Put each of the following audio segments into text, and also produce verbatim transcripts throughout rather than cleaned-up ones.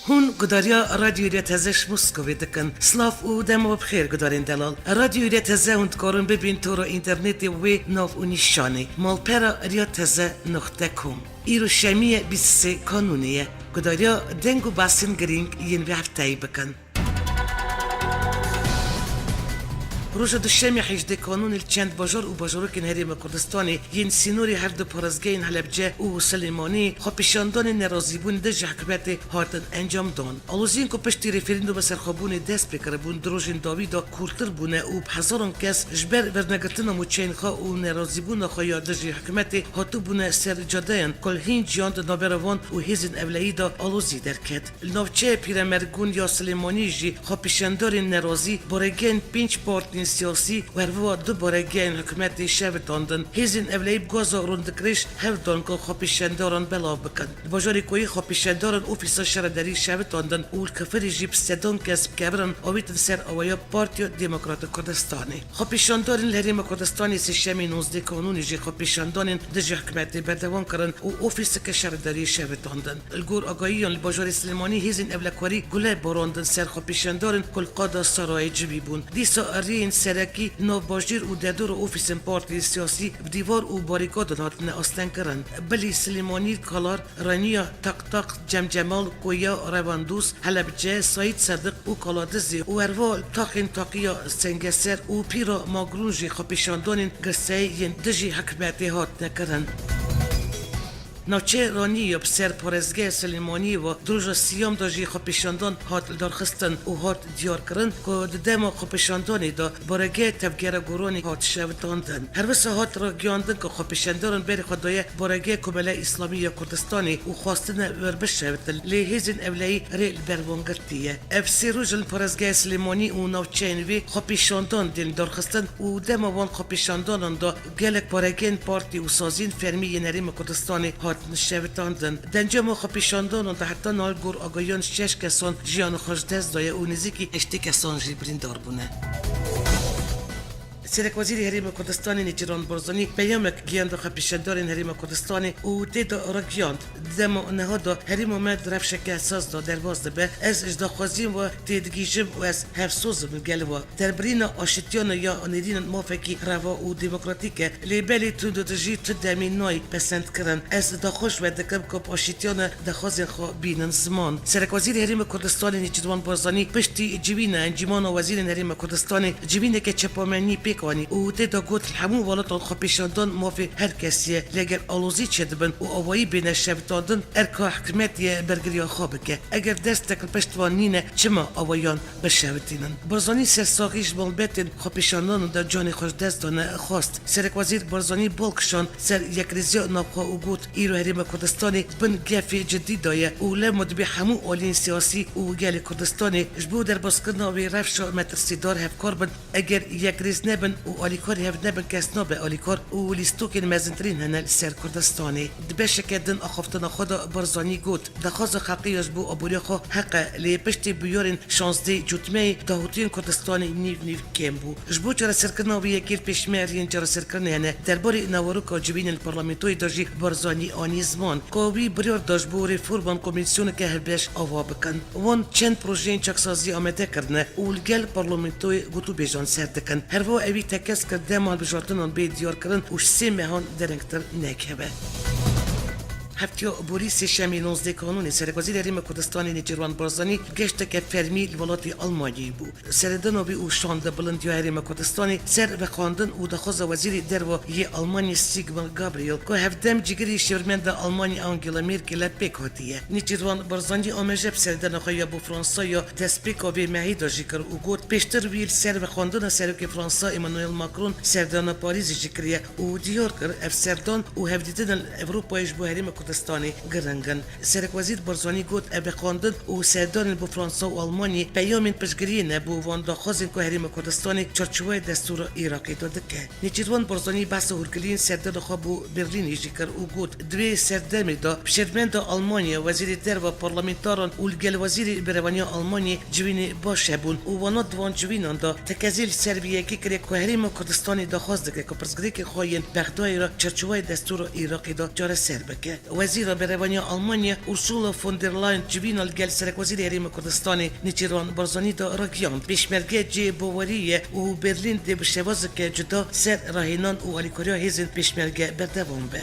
Hûn gudariya Radyoyê Teze ji Moskovê dikin. Silav û dema bi xêr gudarên delal. Radyoyê Teze hûn dikarin bibîn tora înternetê wê nav û nîşanê malpera riya teze noqte com. Îro şemiyê bîst û sê Kanûnê ye. Gudariya deng û behsên girîng yên vê hefteyê bikin. Roja Duşemê hejdê Kanûnê li çend bajar û bajarokên Herêma Kurdistanê yên sînorê her du parêzgehên Helebce û Silêmaniyê xwepêşandanên nerazîbûnê dijî hikûmetê hatin encamdan. Aloziyên ku piştî referandûma serxwebûnê dest pê kiribûn, di rojên dawî de kûrtir bûne û bi hezaran kes ji ber vernegirtina mûçeyên xwe û nerazîbûna xwe ya dijî hikûmetê hatibûne ser cadeyan ku li hîn ciyan di navbera wan û hêzên ewlehî de alozî derket. Li navçeya Pîremergûn ya Silêmaniyê jî xwepêşandarên nerazî baregehên pênc partiyên siyasî û herwiha du baregehên hikûmetê şewitandin. Hêzên ewlehî bi gaza rûndikirêj hewl dan ku xwepêşandaran belav bikin. Di bajarê Koyê xwepêşandaran ofîsa şaredarî şewitandin û li Kifirê jî bi sedan kes bi keviran avêtin ser aweya Partiya Demokrata Kurdistanê. Xwepêşandarên li Herêma Kurdistanê Sêşemê nozdeh Kanûnê jî xwepêşandanên dijî hikûmetê berdewam kirin û ofîseke şaredariyê şewitandin. Li gor agahiyan li bajarê Silêmanî hêzên ewlekwerî gule barandin ser xwepêşandarên ku li qada Sarayê civî bûn. Dîsa rêyên serekî nav bajêr û derdora ofîsên partiyên siyasî bi dîvar û barîkadan hatine astengkirin. Bilî, Silêmanî, Kalar, Reniya, Taqtaq, Cemcemal, Koya, Revandûs, Helebce, Seîd Sediq û Kaladizê û herwiha li taxên Taqiya Sengeser û Pîra Magrûn jî xwepêşandanên girseyî yên dijî hikûmetê hatine kirin. Navçeya Raniyê ya bi ser parêzgeha Silêmaniyê ve di roja siyam de jî xwepêşandan hat lidarxistin û hat diyarkirin ku di dema xwepêşandanê de baregeha Tevgera Goranê hat şewitandin. Her wisa hat ragihandin ku xwepêşandaran berê xwe daye baregeha Komela Îslamî ya Kurdistanê û xwestine wer bişewitin, lê hêzên ewlehî rê li ber wan girtiye. Ev sê roj in parêzgeha Silêmanî û navçeyên wê xwepêşandan tên lidarxistin û dema wan xwepêşandanan de gelek baregehên partî û saziyên fermî yên Herêma Kurdistanê hatin şewitandin. Di encama xwepêşandanan de heta niha li gor agahiyan şeş kesan jiyana xwe ji dest daye û nêzîkî heştê kesan jî birîndar bûne. Serekwezîrê Herêma Kurdistanê Nêçîrvan Barzanî peyamek gihand bi xwepêşandarên Herêma Kurdistanê û tê de ragihand, di dema niha de herêma me di rewşeke esas de derbas dibe. Ez ji daxwaziyên we têdigihîjim û ez hevsoz im li gel we. Derbirîna aşitiyana ya nêrînan mafekî reva û demokratîk e, lê belê tundûtijî tu demê nayê pesendkirin. Ez daxwaz ji we dikim ku bi aşitiyana daxwazên xwe bînin ziman. Serekwezîrê Herêma Kurdistanê Nêçîrvan Barzanî piştî civîna Encûmena Wezîrên Herêma Kurdistanê civîneke çapamenî pêk anî û tê de got, li hemû welatan xwepêşandan mafê her kesî ye, lê eger alozî çêdibin û awayî bêne şewitandin, erka hikûmetê ye bergiriya xwe bike. Eger destek li pişt wan nîne, çima awayan bişewitînin? Barzanî ser saxî ji malbetên xwepêşandanan de canê xwe ji dest dane xwest. Serekwezîr Barzanî bal kişand ser yekrêziya navxwe û got, îro Herêma Kurdistanê di bin gefê cidî de ye û lewma dibê hemû aliyên siyasî û gelê Kurdistanê ji bo derbaskirina wê rewşa metirsîdar hevkar bin. Eger yekrêz nebin û alîkarî hev nebin, kes nabe alîkar û lîstokên mezintirîn hene li ser Kurdistanê. Di beşeke din axaftina xwe de Barzanî got, daxwaza xelkê ya ji bo aboriya xwe heq e, lê piştî bûyerên şazdeh cotmeyê dahûtiyên Kurdistanê nîv nîv kêm bû. Ji bo çareserkirina wê yekê li pêş me rêyên çareserkirinê hene. Derbarê naveroka civînê li parlamentoyê de jî Barzanî anî ziman ku wî biryar da ji bo reforman komîsyoneke hevbeş ava bikin. Wan çend projeyên çaksazî amade kirine û li gel parlamentoyê gotûbêjan ser dikin. Herwiha ewî tekez kir dema hilbijartinan bê diyarkirin û ji sê mehan derengtir nekeve. Heftiya borî sêşemê nozdeh Kanûnê Serekwezîrê Herêma Kurdistanê Nêçîrvan Barzanî geşteke fermî li welatê Almanyayê bû. Seredana wî û şande bilindiya Herêma Kurdistanê ser vexwendin û daxwaza Wezîrê Derve yê Almanyê Sigmar Gabriel ku hevdem cîgirê şêwirmenda Almanyê Angela Merkel e pêk hatiye. Nêçîrvan Barzanî ameje bi seredana xwe ya bo Fransa ya destpêka vê mehê de jî kir û got, pêştir wî li ser vexwendina Serokê Fransa Emmanuel Macron serdana Parîzê jî kiriye û diyar kir, ev serdan û hevdîtinên Ewropayê ji bo Herêma Kurdistanê giring in. Serekwezîr Barzanî got, ev vexwendin û serdanên bo Fransa û Almanyê peyamên piştgiriyê ne bo van daxwazên ku Herêma Kurdistanê çarçoveyê destûra Iraqê de dike. Nêçîrvan Barzanî behsa hûrgiliyên serdana xwe bo Berlînê jî kir û got, di vê serdemê de bi şêwirmenda Almanya, Wezîrê Derve, parlamentaran û li gel Wezîrê Berevaniya Almanyê civînê baş hebûn û wana di van civînan de tekezî li ser vê yekê kiriye ku Herêma Kurdistanê daxwaz dike ku pirsgirêkên xwe yên Bexdayê re çarçoveyê destûra Iraqê de çareser bike. Wezîra Berevaniya Almanya Ursula von der Leyen civîna li gel Serekwezîrê Herêma Kurdistanê Nêçîrvan Barzanî de ragihand, pêşmerge cihê bawerî ye û Berlîn dê bi şêwazeke cuda ser rahênan û alîkariya hêzên pêşmerge berdewam be.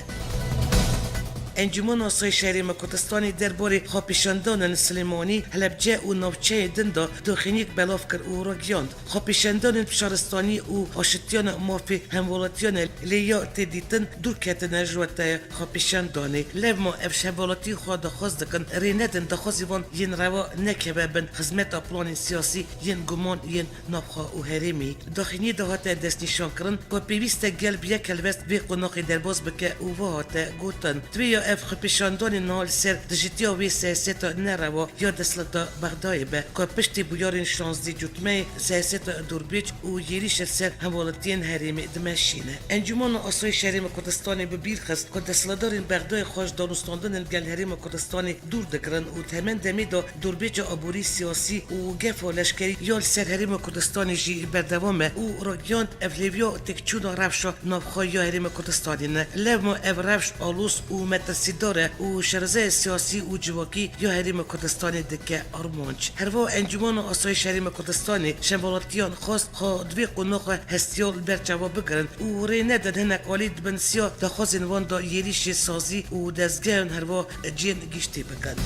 Encûmena Asayîşa Herêma Kurdistanê derbarê xwepêşandanên Silêmanî, Helebce û navçeyên din de daxuyaniyek belav kir û ragihand, xwepêşandanên şaristanî û aşitiyana mafê hemwelatiyan e, lê ya tê dîtin dûr ketine ji weteya xwepêşandanê. Lewma ev ji hemwelatiyên xwe daxwaz dikin, rê nedin daxwazê wan yên rewa nekeve bin xizmeta planên siyasî yên guman yên navxwe û herêmî. Daxuyaniyê de hate destnîşankirin ku pêwîst e gel bi yek helwest vê qonaxê derbas bike û wiha hate gotin, Divê ya ev xwepêşandanê niha li ser dijitiya wê siyaseta nerewa ya desthilata Bexdayê be, ku piştî bûyerên şazdî cotmeyê siyaseta dûrbêç û êrîşa ser hemwelatiyên herêmê dimeşîne. Encûmena Asayîşa Herêma Kurdistanê bi bîr xist ku desthilatdarên Bexdayê xwe ji danûstandinên gel Herêma Kurdistanê dûr digirin û di heman demê de dûrbêça aborî, siyasî û gefa leşkerî ya li ser Herêma Kurdistanê jî berdewam e û ragihand, ev hêviya têkçûna rewşa navxwe ya Herêma Kurdistanê ne. Lewma ev rewş aloz û metirsîdar e û şerezeyê siyasî û civakî ya Herêma Kurdistanê dike armanc. Herwiha Encûmena Asayîşa Herêma Kurdistanê ji hemwelatiyan xwest xwe di vê qonaxa hestiyar li ber çavan bigirin û rê nedin hinek alî di bin siya daxwazên wan de êrîşê sazî û dezgehan, herwiha cihên giştî bikin.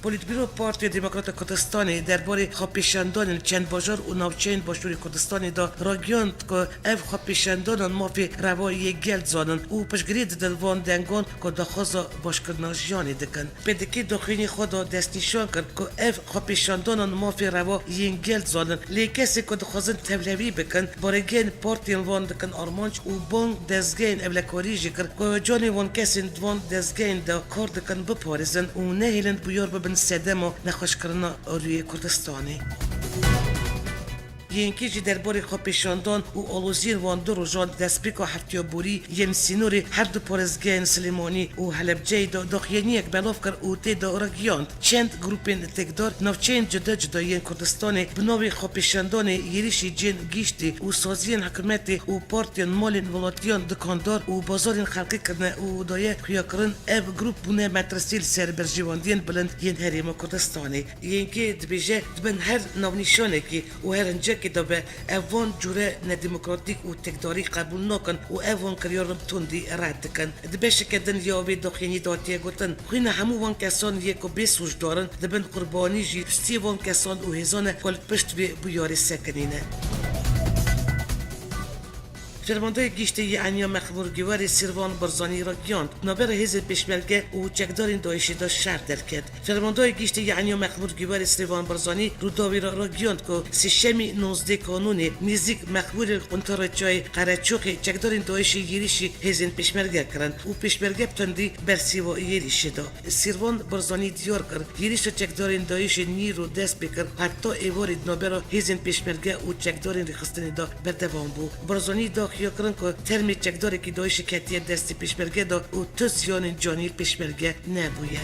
Polîtbîro Partiya Demokrata Kurdistanê derbarê xwepêşandanên çend bajar û navçeyên Başûrê Kurdistanê de ragihand ku ev xwepêşandanan mafê rewa yê gel dizanin û piştgirî didin van dengan ku daxwaza başkirina jiyanê dikin. P D K daxuyaniyê xwe de destnîşan kir ku ev xwepêşandanan mafê rewa yên gel dizanin, lê kesên ku dixwazin tevlihevî bikin, baregehên partiyên wan dikin armanc û bang dezgehên ewlekariyê jî kir ku canê wan kesên di van dezgehên de kar dikin biparêzin û nehêlin bûyar bibin sedema nexweşkirina rûyê Kurdistanê. Yên kê jî derbarê xwepêşandan û aloziyên wan du rojan destpêka heftiya borî yên sînorê her du parêzgehên Silêmanî û Helebceyê de daxuyaniyek belav kir û tê de ragihand, çend grûpên têkdar navçeyên cuda cuda yên Kurdistanê bi navê xwepêşandanê, êrîşî cihên giştî û saziyên hikûmetê û partiyên malên welatiyan dikandar û bazarên xelkê kirine û daye xuyakirin, ev grûp bûne metirsî li ser berjewendiyên bilind yên Herêma Kurdistanê. Yên kê dibêje, di bin her navnîşanekî û her hincekê de be, ev van cûre nedemokratîk û têkdarî qebûl nakin û ev van kiryaran bi tundî red dikin. Di beşeke din ya vê daxuyaniyê de hatiye gotin, xwîna hemû van kesan yê ku bê sûcdar in, di bin qurbanî jî stiyê van kesan û hêzan e ku li pişt vê bûyerê sekinî ne. Fermandeyê Giştî yê Eniya Mexmûr Guwerê Sîrvan Barzanî ragihand, navbera hêzên pêşmerge û çekdarên DAIŞê de şer derket. Fermandeyê Giştî yê Eniya Mexmûr Guwerê Sîrvan Barzanî Rûdawî re ragihand ku sêşemî nozdeh Kanûnê nêzîk Mexmûrê li quntara çiyayê Qereçoxê çekdarên DAIŞê êrîşî hêzên pêşmerge kirin û pêşmerge bi tundî bersîva êrîşê da. Sîrvan Barzanî diyar kir, êrîşa çekdarên DAIŞê nîro dest pê kir, heta êvarê di navbera hêzên pêşmerge û çekdarên rêxistinê de berdewam bû. Barzanî da xuyakirin ku termê çekdarekî DAIŞê ketiye destê pêşmerge de û tu ziyanên canî pêşmerge nebûye.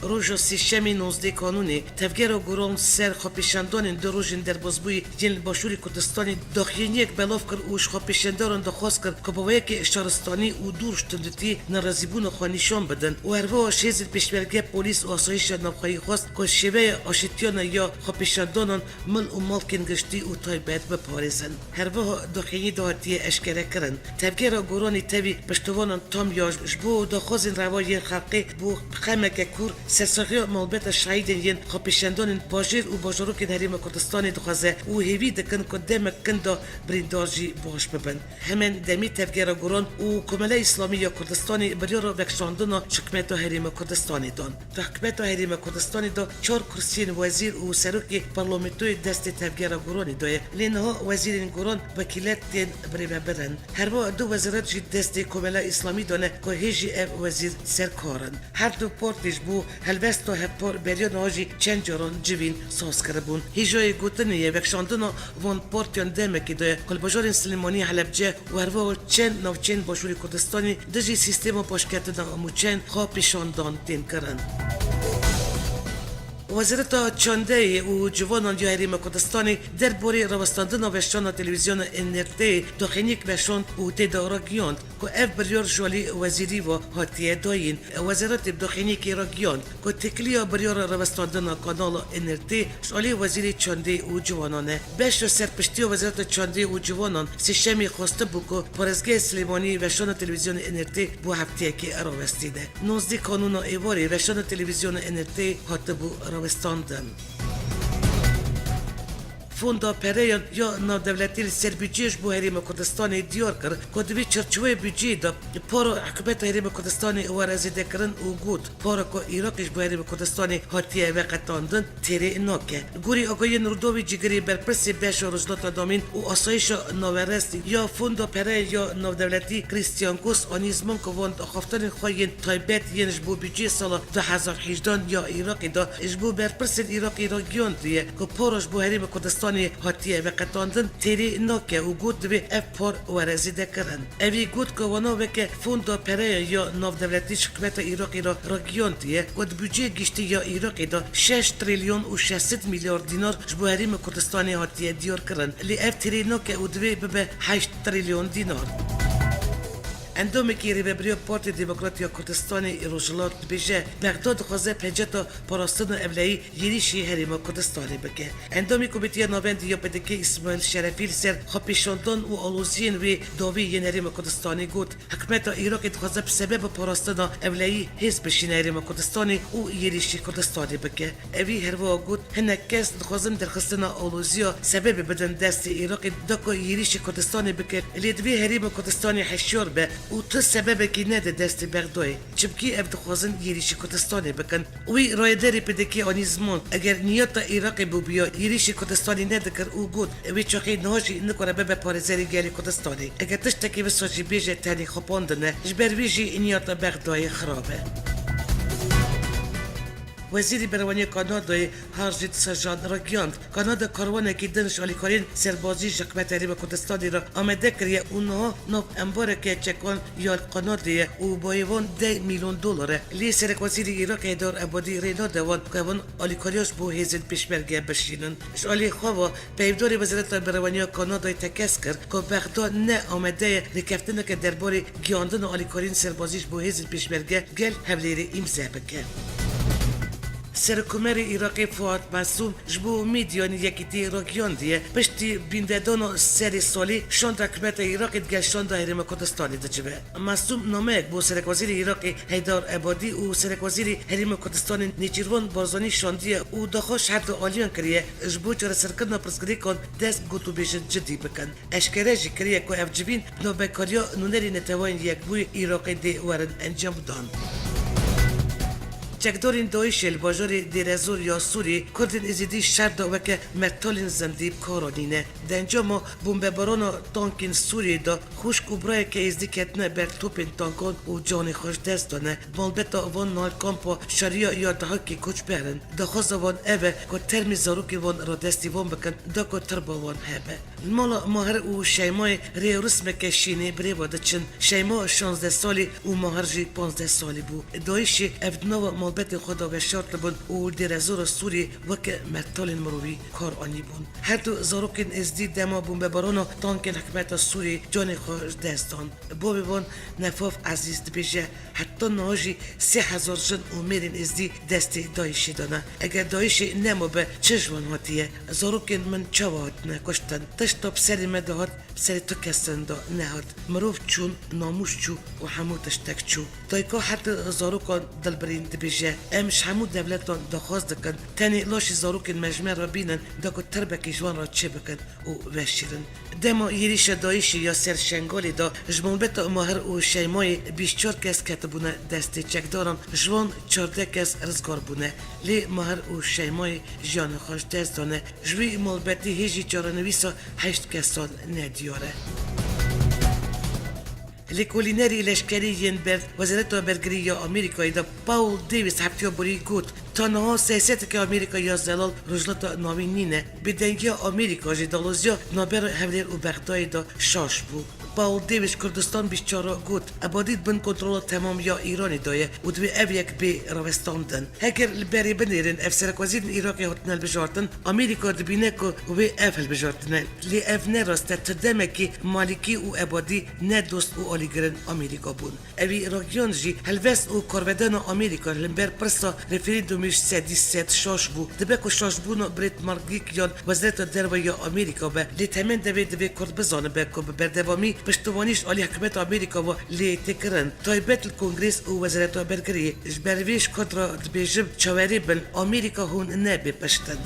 Roja sêşemê nozdeh Kanûnê, Tevgera Goran ser xwepêşandanên du rojên derbasbûyî yên li Başûrê Kurdistanê daxuyaniyek belav kir û ji xwepêşandaran daxwaz kir ku bi wê yekê şaristanî û dûr ji tundîtiyê nerazîbûna xwe nîşan bidin û herwiha ji hêzên pêşmerge, polîs û asayîşa navxweyî xwest ku şêweya aşitiyane ya xwepêşandanan mil û malkên giştî û taybet biparêzin. Herwiha daxuyaniyê de hatiye eşkerekirin, Tevgera Goranê tevî piştevanan tam ya ji bo daxwazên rewa yên xelkê bo bi qemeke kûr sersaxiya malbata şehîdên yên xwepêşandanên bajêr û bajarokên Herêma Kurdistanê dixwaze û hêvî dikin ku demek kin de birîndar jî baş bibin. Hemen demî Tevgera Goran û Komela Îslamî ya Kurdistanê biryara vekişandina ji hikûmeta Herêma Kurdistanê dan. Di hikûmeta Herêma Kurdistanê de çar kursiyên wezîr û serokê parlamentoyê destê Tevgera Goranê de ye. Lê niha wezîrên Goran wekîlet tên birêvebirin. Herwiha du wezîret jî destê Komela Îslamî de ne ku hê jî ev wezîr serkar in. Her du partî ji bo helwesta hevpar beriya niha jî çend caran civîn saz kiribûn. Hêjayê gotinê ye vekişandina van partiyan demekê de ye ku li bajarên Silêmaniyê, Helebce û herwiha çend navçeyên Başûrê Kurdistanê dijî sîstema paşketina amûçeyan xwepêşandan tên kirin. Wezareta Çandeyê û Ciwanan ya Herêma Kurdistanê derbarê rawestandina weşana televîzyona N R T daxîniyek weşand û tê de ragihand ku ev biryar ji alî wezîrî ve hatiye dayîn. Wezaretê bi daxîniyekê ragihand ku têkiliya biryara rawestandina kanala N R T ji alî Wezîrê Çandê û Ciwanan e. Beşa serpiştiya Wezareta Çandê û Ciwanan sêşemê xwestibû ku parêzgeha Silêmaniyê weşana televîzyona N R T bo hefteyekê rawestîne. Nozdî kanûna êvarê weşana televîzyona N R T hatibû rawestandin. Fonda pereyan ya navdewletî li ser budceyê ji bo Herêma Kurdistanê diyar kir ku di vê çarçoveyê budceyê de para hikûmeta Herêma Kurdistanê were zêdekirin û got, para ku Iraqê ji bo Herêma Kurdistanê hatiye veqetandin têrê nake. Li gorî agahiyên Rûdawê Cîgirê berpirsê beşa Rojhilata Navîn û Asayişa Naverest ya Fonda Pere ya Navdewletî Christian Goss anî ziman ku van axaftinên xwe yên taybet yên ji bo budceyê sala du hezar hejdehan ya Iraqê de ji bo berpirsên Iraqê ragihandiye ku para ji bo Herêma Kurdistanê hatiye veqetandin têrê nake û got divê ev par were zêdekirin. Evî got ku wana weke Fonda Pereya ya Navdewletî ji hikûmeta Iraqê re ragihandiye ku di budceyê giştî ya Iraqê de şeş trilyon û şeş sed milyar dînar ji bo Herêma Kurdistanê hatiye diyarkirin. Lê ev têrê nake û divê bibe heşt trilyon dînar. Endamekî Rêvebiriya Partiya Demokrat ya Kurdistanê Rojhilat dibêje, Bexda dixwaze penceta parastina ewleyî êrîşî Herêma Kurdistanê bike. Endamê Komîteya Navendî ya P D K Îsmaîl Şerefî li ser xwepêşandan û aloziyên wê dawî yên Herêma Kurdistanê got, Hikûmeta Iraqê dixwaze bi sebeba parastina ewleyî hêz bişîne Herêma Kurdistanê û êrîşî Kurdistanê bike. Evî herwiha got, Hinek kes dixwazin derxistina aloziya sebebê bidin destê Iraqê da ku êrîşî Kurdistanê bike, lê divê Herêma Kurdistanê hişyar be û tu sebebekî nede destê Bexdayê. Çimkî ev dixwazin êrîşî Kurdistanê bikin. Wî rayederê P D K anî ziman, eger niyeta Iraqê bûbiya, êrîşî Kurdistanê nedikir û got, wê çaxê niha jî nikare bibe parêzerê gelê Kurdistanê. Eger tiştekî wisa jî bêje tenê xapandin e. Ji ber wî jî niyeta Bexdayê xirab e. Wezîrê Berevaniya Kanadayê Harjit Sajjan ragihand, Kanada karwanekî din ji alîkariyên serbazî ji hikûmeta Herêma Kurdistanê re amade kiriye û niha nav embareke çekan ya li Kanadê ye û bayê wan deh milyon dolar e. Lê Serekwezîrê Iraqê Heydar Ebadî rê nade wan ku evan alîkariya ji bo hêzên pêşmerge bişînin. Ji alî xwe ve, peyvdarê Wezareta Berevaniya Kanadayê tekez kir ku Bexda ne amade ye rêkeftineke derbarê gihandina alîkariyên serbazî ji bo hêzên pêşmerge gel Hewlêrê îmze bike. Serokkomarê Iraqê Fuat Mesûm ji bo medyanê yekîtî ragihandiye, piştî bîndedana serê salê şanda hikûmeta Iraqê digel şanda Herêma Kurdistanê dicive. Mesûm nameyek bo Serekwezîrê Iraqê Heydar Ebadî û Serekwezîrê Herêma Kurdistanê Nêçîrvan Barzanî şandiye û daxwaz ji her du aliyan kiriye ji bo çareserkirina pirsgirêkan dest bi gotûbêjin cidî bikin. Eşkere jî kiriye ku ev civîn navbekariya nûnerê Neteweyên Yekbûyî Iraqê dê werin encamdan. Çekdarên DAIŞê li bajarê Dêrezor ya Sûrî Kurdên Êzidî şer de weke mertalên zindî bi kar anîne. Di encama bombebarana tankên Sûriyê de xwişk û birayeke Êzidî ketine ber topên tankan û canê xwe ji dest dane. Malbeta van niha li kampa şeriya ya Dihakê koçber in. Daxwaza wan ev e ku termê zarokên wan radestî wan bikin, da ku tirba wan hebe. Li mala Mahir û Şeymayê rê û rismeke şînê bi rê ve diçin. Şeyma şazdeh salî û Mahir jî panzdeh salî bû. DAIŞê ev di nava malbetên xwe de veşartibûn û Dêrezora Sûriyê weke mertalên mirovî kar anîbûn. Her du zarokên Êzidî dema bombebarana tankên hikûmeta Sûriyê canê xwe ji dest dan. Bavê wan Nefaf Ezîz dibêje, Heta niha jî sê hezar jin û mêrên Êzidî destê DAIŞê de ne. Eger DAIŞê nemabe, çi ji wan hatiye? Zarokên min çawa hatine kuştin? Tişta bi serê me de hat, bi serê tu kesan de nehat. Mirov çûn, namûs çû û hemû tiştek çû. Dayika her du zarokan dilbirîn dibêje, Em ji hemû dewletan daxwaz dikin, tenê laşê zarokên me ji me re bînin, da ku tirbekî ji wan re çêbikin û veşîrin. Dema êrîşa DAIŞê ya ser Şengalê de ji malbeta Mahir û Şeymayê bîst çar kes ketibûne destê çekdaran, ji wan çardeh kes rizgar bûne. Lê Mahir û Şeymayê jiyanê xwe ji dest dane. Ji wî malbetî hê jî çarenivîsa heşt kesan nediyar e. Lêkolînerî leşkerî yên ber Wezareta Bergirî ya Amerîkayê de Paul Davis heftiya borî got, Ta niha siyaseteke Amerîka ya zelal Rojhilata Navîn nîne. Bêdengiya Amerîka jî daloziya navbera Hewlêr û Bexdayê de şaş bû. Paul Davis Kurdistan bîst çar got, Ebadî di bin kontrola temam ya Îranê de ye û divê ev yek bê rawestandin. Heger li berê binêrin, ev serekwezîrên Iraqê hatine hilbijartin, Amerîka dibîne ku wê ev hilbijartin e. Lê ev ne rast e, tu demekî Malîkî û Ebadî ne dost û alîgirên Amerîka bûn. Ewî ragiyan jî helwest û karvedana Amerîka li hember pirsa referandumê ji sedî sed şaş bû. Dibe ku şaşbûna Brett McGurk yan Wezareta Derve ya Amerîka be, lê temendevê divê Kurd bizanibe ku bi berdewamî piştivanî ji alî hikûmeta Amerîka ve lê tê kirin. Taybet li Kongres û Wezareta Bergiriyê ji ber vê ji Kurd re dibêjim, çawerê bin, Amerîka hûn nebê pişt in.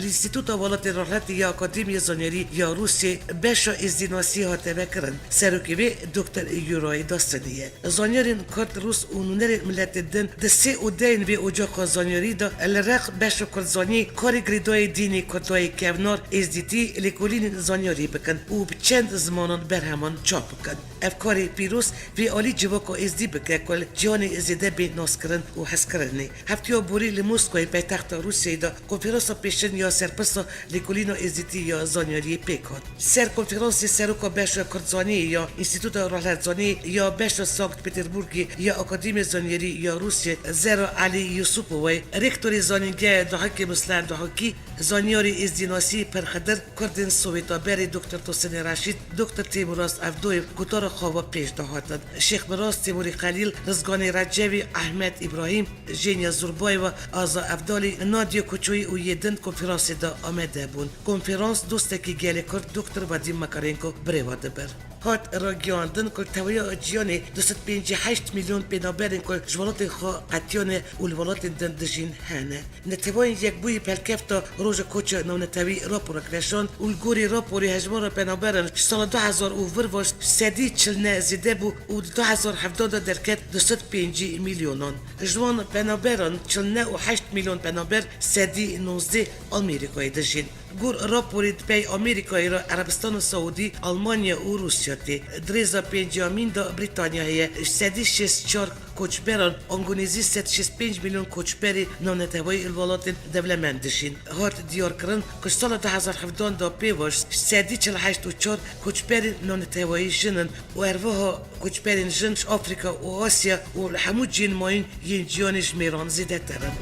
Li Înstîtuta Welatên Rojhilatê ya Akademiya Zanyarî ya Rûsiyê beşa êzdînasî hate vekirin. Serokê vê Doktor Yuray Dasini ye. Zanyarên Kurd, Rûs û nûnerên miletên din di sê odeyên vê ocaxa zanyarî de li rex beşa Kurdzanî karê girêdayî dînê Kurdayê kevnar, êzdîtî, lêkolînên zanyarî bikin û bi çend zimanan berheman çap bikin. Ev karê pîroz vê alî civaka êzdî bike ku li cîhanê zêde bê naskirin û hezkirinê. Heftiya borî li Moskowê, paytexta Rûsiyeyê de, konferansa pêşin ya serpirsa Lêkolîna Êzdîtî ya Zanyariyê pêk hat. Ser konferansê seroka beşa Kurdzaniyê ya Înstîtuta Rojhilatzaniyê ya beşa Sankt Peterburgê ya Akademiya Zanyarî ya Rûsiyê, Zero Elî Yusupovayê, rektorê zanîngeha Dahokê Muslim Dahokî, zanyarê êzdînasî Pir Xidir, Kurdên Sowêta berê Doktor Tosinê Reşîd, Doktor Têmûraz Evdoyev gotara xwe ve pêş de hatin. Şêx Miraz, Têmûrê Xelîl, Rizganê Recevî, Ehmed Îbrahîm, Jênya Zurbayeva, Aza Evdalî, Nadya Koçoyî û yê din konferansê de amade bûn. Konferans dostekî gelê Kurd Doktor Vadîm Makarenko birêve dibir. Hat ragihandin ku li tevahiya cîhanê du sed pêncî heşt milyon penaberên ku ji welatên xwe qetiyane û li welatên din dijîn hene. Neteweyên Yekbûyî pelkefta Roja Koça Navnetewî raporek veşand û li gorî raporê hejmara penaberan ji sala du hezar û vir ve ji sedî çil neh zêde bû û di du hezar hevdeh de derket du sed pêncî milyonan. Ji wan penaberan çil neh û heşt milyon penaber, sedî nozdeh, Amerîkayê dijîn. Gor raporê di pey Amerîkayê re Erebistana Saûdî, Almanya û Rûsya tê. Di rêza pênciyamîn de Brîtanya heye, ji sedî şêst çar koçberan, ango nêzî sed şêst pênc milyon koçberê navneteweyî li welatên dewlemend dijîn. Hat diyarkirin ku ji sala du hezar hevdeh de pê ve ji sedî çil heşt û çar koçberên navneteweyî jin in û herwiha koçberên jin ji Afrîka û Asya û li hemû cihên mayîn yên cîhanê ji mêran zêdetir in.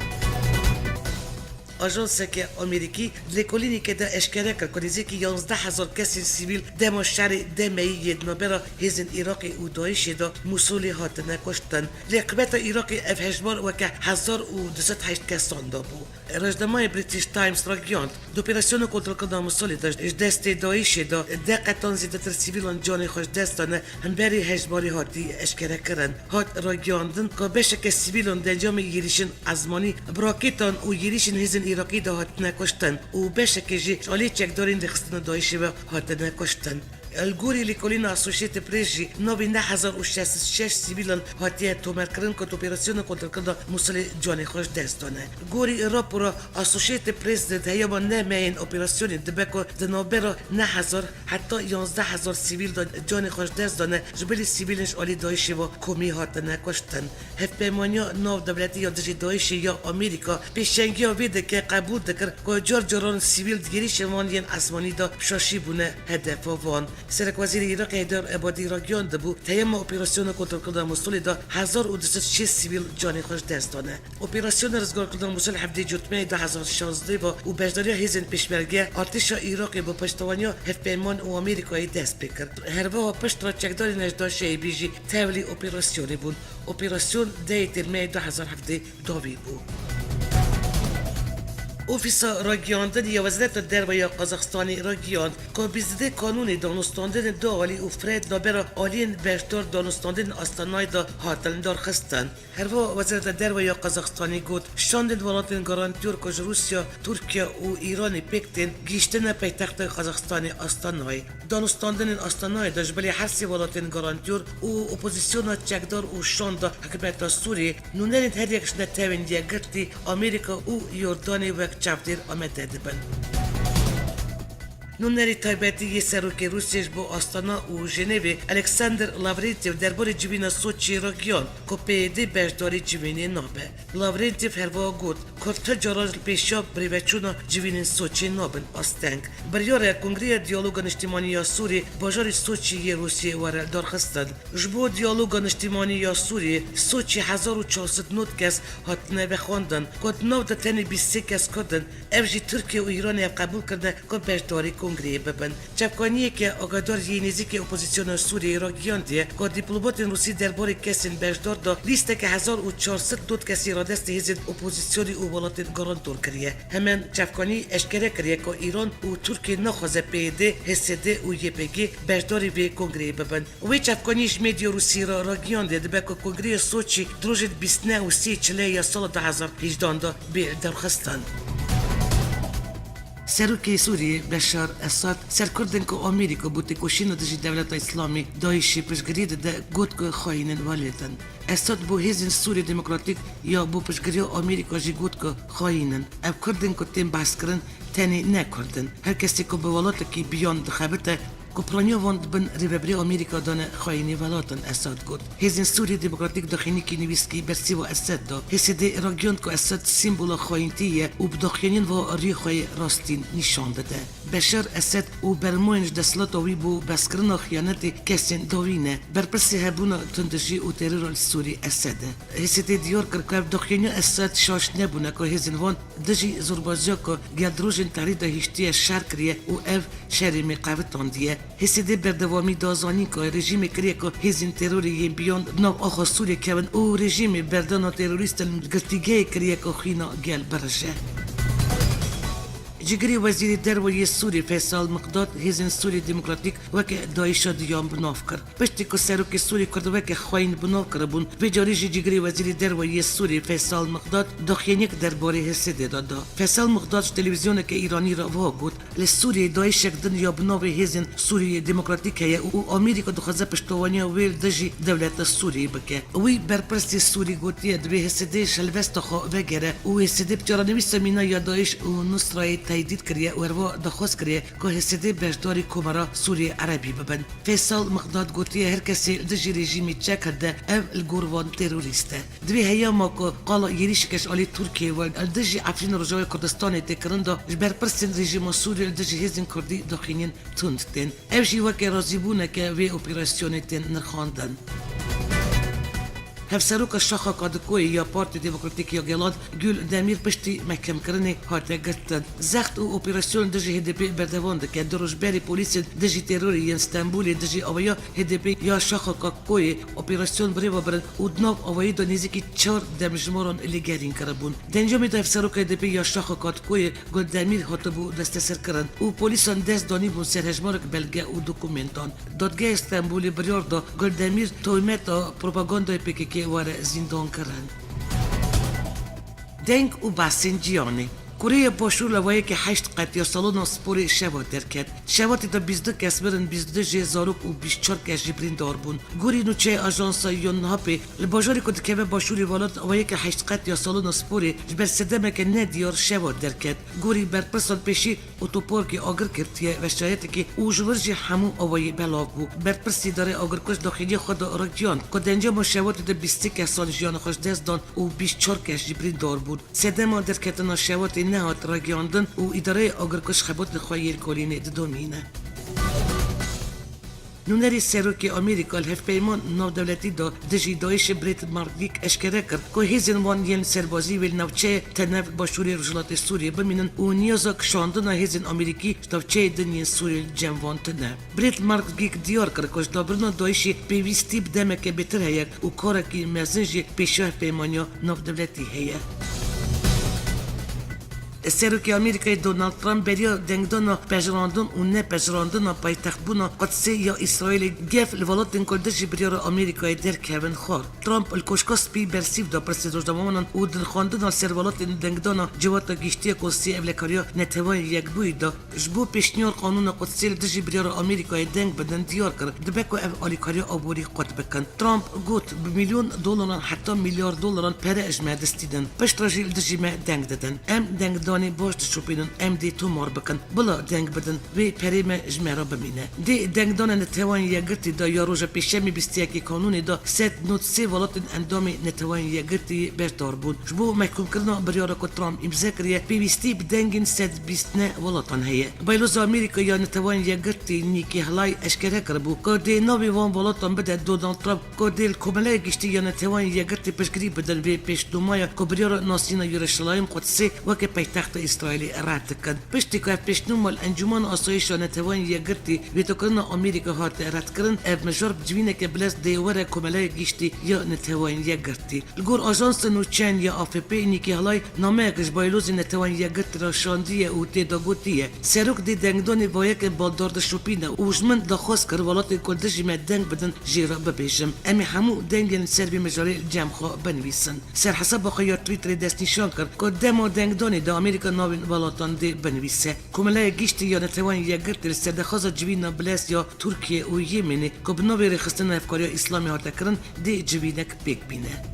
Ajanseke Amerîkî di lêkolînekê de eşkere kir ku nêzîkî yanzdeh hezar kesên sivîl dema şerê demeyî yê di navbera hêzên Iraqê û DAIŞê de Mûsilê hatine kuştin. Lê hikûmeta Iraqê ev hejmar weke hezar û du sed heşt kesan dabû. Rojnameya British Times ragihand, di operasyona kontrolkirina Mûsilê de ji destê DAIŞê de deh qetan zêdetir sivîlan canê xwe ji dest dane, hemberî hejmarê hatî eşkerekirin. Hat ragihandin ku beşeke sivîlan di encamê êrîşên ezmanî bi raketan û êrîşên hêzên Iraqî de hatine kuştin û beşekê jî ji alî çekdarên rêxistina DAIŞê ve hatine kuştin. Li gorî lêkolîna Associated Press jî navê neh hezar û şeş sed û şeş sivîlan hatiye tomarkirin ku di operasyona kontrolkirina Mûsilê canê xwe ji dest dane. Gorî rapora Associated Press de di heyama neh mehên operasyonê dibe ku di navbera neh hezar heta yanzdeh hezar sivîl de canê xwe ji dest dane, ji bilî sivîlên ji alî DAIŞê ve komî hatine kuştin. Hevpeymaniya navdewletî ya dijî DAIŞê ya Amerîka pêşengiya vê dike, qebûl dikir ku car caran sivîl di êrîşên wan yên esmanî de şaşî bûne hedefa wan. Serekwezîrê Iraqê Heyder Ebadî ragihiyandibû, di heyama operasyona kontrolkirina Mûsilê de hezar û du sed û şêst sivîl canê xwe ji dest dane. Operasyona rizgarkirina Mûsil hevdehê Cotmehê du hezar şazdeh ve û beşdariya hêzên pêşmerge artêşa Iraqê bi piştevaniya hevpeyman û Amerîkayê dest pê kir. Her wiha piştre çekdarên ji DAIŞê jî tevlî operasyonê bûn. Operasyon dehê Tîrmehê du hezar hevdeh dawî bû. Ofîsa Ragihandinê ya Wezareta Derve ya Qazaxistanê ragihand ku bîst deh kanûnê danûstandinê du alî û fire di navbera aliyên beşdar danûstandinên Astanayê de hatin darxistin. Herwiha Wezareta Derve ya Qazaxistanê got, şandên welatên garantiyar ku ji Rûsya, Tirkiye û Îranê pêk tên, gihîştine paytexta Qazaxistanê Astanayê. Danûstandinên Astanayê de ji bilî her sê welatên garantiyar û opozisyona çekdar û şanda hikûmeta Sûriyê, nûnerên her yek ji Netewên Yekgirtî, Amerîka û Yordanê wek çavdêr amade dibin. Nûnerê taybetî yê Serokê Rûsyê ji bo Astana û Jenevê Alexander Lavrentiev derbarê civîna Soçiyê ragihand ku P Y D beşdarî civînê nabe. Lavrentiev herwiha got ku ti caran li pêşiya birêveçûna civînên Soçiyê nabin asteng. Biryar e Kongreya Diyaloga Niştimanî ya Sûriyê bajarê Soçiyê yê Rûsyê were darxistin. Ji bo diyaloga niştimanî ya Sûriyê, Soçiyê hezar û çar sed not kes hatine vexwendin, ku di nav de tenê bîst sê kes Kurd in. Ev jî Tirkiye û Îranê ev qebûl kirine ku beşdarî kongreyê bibin. Çavkaniyeke agadar yê nêzîkê opozisyona Sûriyeyê ragihandiye ku dîplomatên Rûsî derbarê kesên beşdar de lîsteke hezar û çar sed not kesî radestê hêzên opozisyonî û welatên garantor kiriye. Hemen çavkanî eşkere kiriye ku Îran û Tirkiye naxwaze P Y D, H S D û Y P G beşdarî vê kongreyê bibin. Wê çavkanî ji medya Rûsî re ragihandiye dibe ku Kongreya Soçî di rojên bîst neh û sê çilê ya sala du hezar hejdehan de bê derxistin. Serokê Sûriyê Beşar Esad ser Kurdên ku Amerîka bo têkoşîna dijî Dewleta Îslamî, DAIŞê, piştgirî dide, got ku xayînên welêt in. Esad bo Hêzên Sûriyê Demokratîk ya bo piştgiriya Amerîka jî got ku xayîn in. Ev Kurdên ku tên behskirin tenê ne Kurd in. Her kesê ku bi welatekî biyan dixebite, ku piraniya wan di bin rêvebirê Amerîka de ne, xayînê welat in, Esad got. Hêzên Sûriyê Demokratîk daxuyaniyekî nivîskî bersîva Esad da. H S D ragihand ku Esad sîmbola xayîntî ye û bi daxuyaniyên va riyê xwe yê rastîn nîşan dide. Beşar Esed û bermoyên ji desthilata wî bo behskirina xiyanetê kesên dawî ne. Berpirsê hebûna tundijî û terora li Sûrî Esed e. H S D diyar kir ku ev daxuyaniya Esed şaş nebûne ku hêzên wan dijî zorbaziya ku gel di rojên tehrîr de hiştiye şer kiriye û ev şerê mêqevitandiye. H S D berdewamî da zanîn ku rejîmê kiriye ku hêzên terorê yên biyan di nav axa Sûriyê kevin û rejîmê berdana terorîstin girtîgehê kiriye ku xwîna gel birije. Cîgirê Wezîrê Derve yê Sûrî Feysal Miqdad hêzên Sûrî Demokratîk weke DAIŞa diyan bi nav kir. Piştî ku serokê Sûrî Kurd weke xayîn bi nav kiribûn, vê carî jî cîgirê Wezîrê Derve yê Sûrî Feysal Miqdad daxuyaniyek derbarê H S D de da. Feysal Miqdad ji televîzyoneke Îranî re wiha got, Li Sûriyeyê DAIŞek din ya bi navê Hêzên Sûrî Demokratîk heye û Amerîka dixwaze piştevaniya wê li dijî dewleta Sûriyê bike. Wî berpirsê Sûrî gotiye, divê H S D ji helwesta xwe vegere û H S D bi çarenivîsa mîna ya DAIŞ û Nusrayê tehdît kiriye û herwiha daxwaz kiriye ku H S D beşdarî Komara Sûriyê Erebî bibin. Feysal Miqdad gotiye, her kesê li dijî rejîmê çek hilde, ev li gor wan terorîst e. Divê heyama ku qala êrîşeke ji alî Tirkiyê ve li dijî Efrîn û Rojavayê Kurdistanê tê kirin de ji berpirsên rejîma Sûriyê li dijî hêzên Kurdî daxuyaniyên tund tên. Ev jî weke razîbûneke vê operasyonê tên nirxandin. Hevseroka Şaxa Kadikoyê ya Partî Demokratîk ya Gelan Gul Demîr piştî mehkemkirinê hate girtin. Zext û operasyon dijî H D P berdewam dike. Du roj berê polîsên dijî terorê yên Stenbolê dijî awaya H D P ya Şaxa Kadikoyê operasyon bi rê ve birin û di nav awayî de nêzîkî çar demjimar lêgerîn kiribûn. Di encamê de hevseroka H D P ya Şaxa Kadikoyê Gul Demîr hatibû desteserkirin û polîsan dest danîbûn ser hejmarek belge û dokumentan. Dadgeha Stenbolê biryar da Gul Demîr tohmeta propagandayê P K K were zîndankirin. Deng û behsên cîhanê. Koreya Başûr li awayekî heşt qet ya salona sporê şeva derket. Şevatê de bîst du kes mirin, bîst du jê zarok û bîst çar kes jî birîndar bûn. Gorî nûçeyê ajansa Yonhapê, li bajarê ku dikeve başûrê welat, awayekî heşt qet ya salona sporê ji ber sedemeke nediyar şeva derket. Gorî berpirsan pêşî otoparkê agir girtiye, weşayetekê û ji vir jî hemû awayî belav bû. Berpirsî darê agirkuj daxuyaniyê xwe de ragihand ku di encama şevatê de bîst sê kesan jiyana xwe ji dest dan û bîst çar kes jî birîndar bûn. Sedema derketina şevatê nehat ragihandin û îdareyê agirkuj xebatên xwe yên kolînê didomîne. Nûnerê Serokê Amerîka li hevpeyman navdewletî de dijî DAIŞê Brett McGurk eşkere kir ku hêzên wan yên serbazî wê li navçeyê Tenev başûrê Rojhilatê Sûriyê bimînin û niyaza kişandina hêzên Amerîkî ji navçeyê din yên Sûriyê li cem wan tune. Brett McGurk diyar kir ku ji dabirina DAIŞê pêwîstî bi demeke bêtir heye û karekî mezin jî pêşiya hevpeymaniya navdewletî heye. Serokê Amerîkayê Donald Trump beriya dengdana pejirandin û nepejirandina paytextbûna Qudsê ya Îsraîlê gef li welatên ku dijî biryara Amerîkayê derkevin xwar. Trump li Koşka Spî bersîv da pirsên rojnamevanan û dirxandina li ser welatên dengdana Civata Giştî ya Konseyê Ewlekariya Neteweyên Yekbûyî da. Ji bo pêşniyar qanûna Qudsê li dijî biryara Amerîkayê deng bidin diyar kir, dibe ku ev alîkariya aborî qut bikin. Trump got, bi milyon dolaran heta milyar dolaran pere ji me distînin. Piştre jî li dijî me deng didin. Em dengdan Wanê baş dişopînin, em dê tomar bikin. Bila deng bidin, vê perê me ji me re bimîne. Dê dengdana Netewên Yekgirtî de ya roja Pêşemê bîst û yekê Kanûnê de sed nod sê welatên endamê Netewên Yekgirtî beşdar bûn. Ji bo mehkûmkirina biryara ku Trump îmze kiriye, pêwîstî bi dengên sed bîst neh welatan heye. Bayloza Amerîka ya Netewên Yekgirtî Nikki Haley eşkere kiribû ku dê navê van welatan bide Donald Trump, ku dê li Komeleya Giştî ya Netewên Yekgirtî piştgirî bidin vê pêşnûmaya ku biryara nasîna Yeruşalayim Qudsê weke paytexta Îsraîlê red dikin. Piştî ku ev pêşnûma li Encûmena Asayîşa Netewên Yekgirtî vîtokirina Amerîka hate redkirin, ev mijar bi civîneke bilez dê were Komeleya Giştî ya Netewên Yekgirtî. Li gor ajansa nûçeyan ya A F P, Nikki Haley nameyek ji Baylozê Netewên Yekgirtî re şandiye û tê de gotiye, Serok dê dengdanê vayeke baldar dişopîne û ji min daxwaz kir welatên ku dijî me deng bidin jê re bibêjim. Em ê hemû dengên li ser vê mijarê li cem xwe binivîsin. Ser hesaba xwe ya Twitterê destnîşan kir ku dema dengdanê de Amerîka navên welatan dê binivîse. Komeleya Giştî ya Netewên Yekgirtî li ser daxwaza civîna bilez ya Tirkiye û Yêmenê ku bi navê Rêxistina Hevkariya Îslamê hate kirin, dê civînek pêk bîne.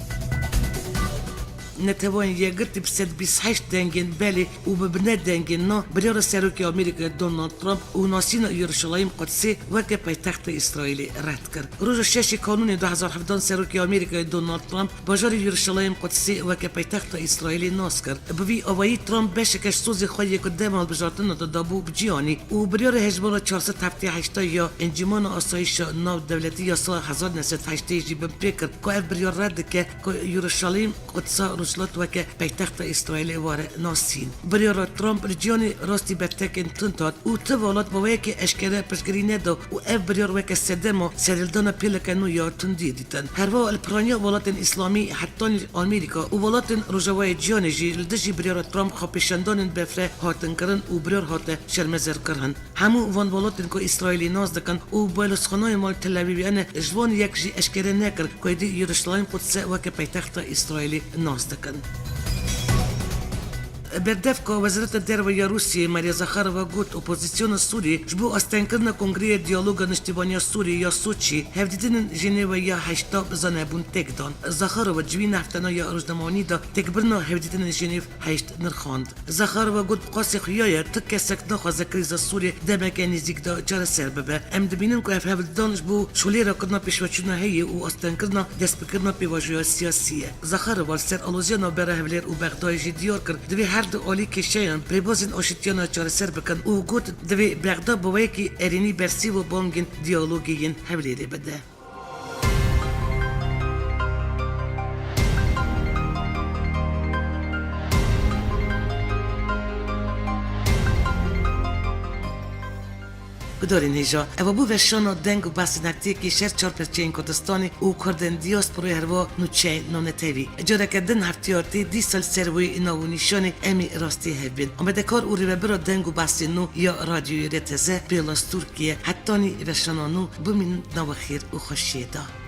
Netewên Yekgirtî bi sed bîst heşt dengên belê û bi neh dengên na biryara Serokê Amerîkayê Donald Trump û nasîna Yeruşalayim Qudsê weke paytexta Îsraîlê red kir. Roja şeşê Kanûnê du hezar hevdehan Serokê Amerîkayê Donald Trump bajarê Yeruşalayim Qudsê weke paytexta Îsraîlê nas kir. Bi vî awayî Trump beşeke ji sozê xwe yê ku dema hilbijartina de dabû bi cî anî û biryara hejmara çar sed heftê heşt ya Encûmena Asayîşa Navdewletî ya sala hezar neh sed heştê jî binpê kir ku ev biryar red dike ku Yeruşalayim Qudsa Rojhilat weke paytexta Îsraîlê were nasîn. Biryara Trump li cîhanê rastî bertekên tund hat û ti welat bi wê yekê eşkere piştgirî neda û ev biryar weke sedema serhildana pêleke nû ya tundiyê dîtin. Herwiha li piraniya welatên Îslamî hetanî Amerîka û welatên Rojavayê cîhanê jî li dijî biryara Trump xwepêşandanên bevfireh hatin kirin û biryar hate şermezarkirin. Hemû van welatên ku Îsraîlê nas dikin û baylozxanayên wan li Tel Avîvê hene, ji wan yek jî eşkere nekir ku êdî Yeruşalayim Qudse weke paytexta Îsraîlê nas dikin. Berdevka Wezareta Derve ya Rûsiyê Maria Zakharova got, opozisyona Sûriyê ji bo astengkirina Kongreya Diyaloga Niştîvaniya Sûriyê ya Soçî hevdîtinên Jenêve ya heşta bi zanebûn têk dan. Zakharova di civîna heftena ya rojnamewanî de têkbirina hevdîtinên Jenêv heşt nirxand. Zakharova got, bi qasê xuya ye, tu kesek naxwaze krîza Sûriyê demeke nêzîk de çareser bibe. Em dibînin ku ev hevdîdan ji bo şolêrakirina pêşveçûna heyê û astengkirina destpêkirina pêvajoya siyasî ye. Zakharova li ser aloziya navbera Hevlêr û Bexdayê jî diyar kir, divê her du alî kêşeyan bi rêbazên aşitiyana çareser bikin û got, divê Bexda bi wê yekê erênî bersîv û bangên diyalogê yên Hevlêrê bide. Gudarên hêja, eva bû veşana deng û behsên hefteyekî ji her çar perçeyên Kurdistanê û Kurdên diyasporayê, herwa nûçeyên navnetewî. Careke din hefteya tê dîsa li ser wê nav û nîşanê em ê rastî hev bên. Amadekar û rêvebira deng û behsên nû ya Radyoyê R T Z, Pêlas Tirkiye, hetanî veşana nû bimînin di nava xêr û xweşiyê de.